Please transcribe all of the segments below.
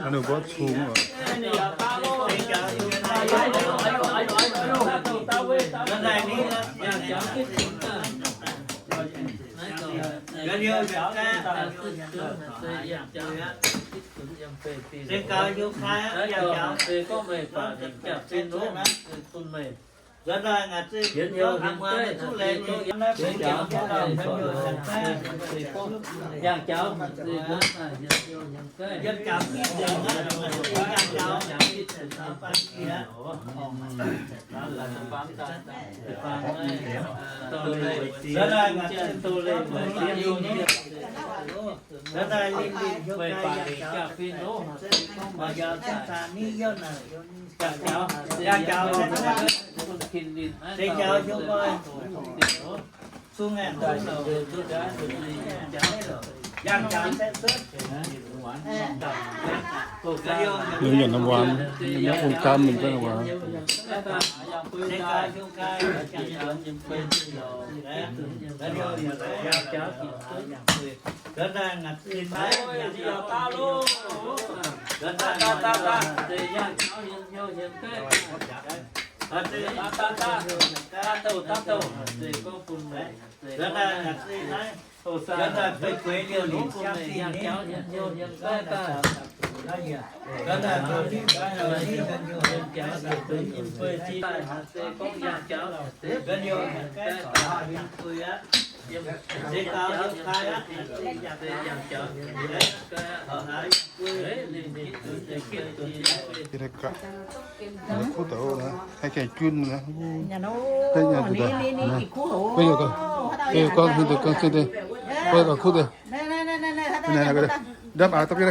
Ninh mbuo cungx oc. Nyanc nor muangx, nyanc nor ong gaam mingh ga'naaiv waac. Kuv douz naaiv, haih gaengh junv naaiv. Kuv douz, kuv douz. Ndamv aqc, ndamv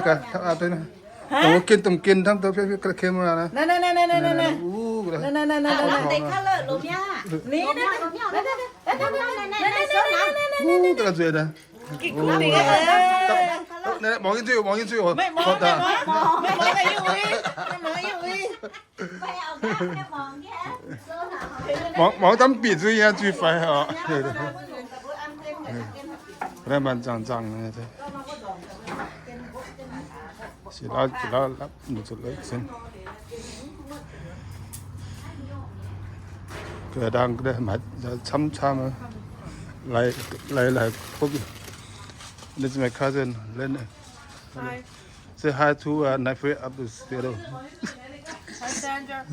aqc, dongh gen, dongh gen hnamv duqv camera naaiv. Mangc nyei zuiz, mangc nyei zuiz oc. Mangc, mangc daaih mv bieqc nzuih nyei, nzuih faix oc. Naaiv maaih nzangc-nzangc. Ziqc lauv, ziqc lauv, lapv, ninh zuqc leiz sin. Ga'naaiv maaih camv-camv, lai, lai, lai hopv. This is my cousin, Leonard. Say hi to, uh, Nai Phuoc up to Seattle. Hi, Sandra.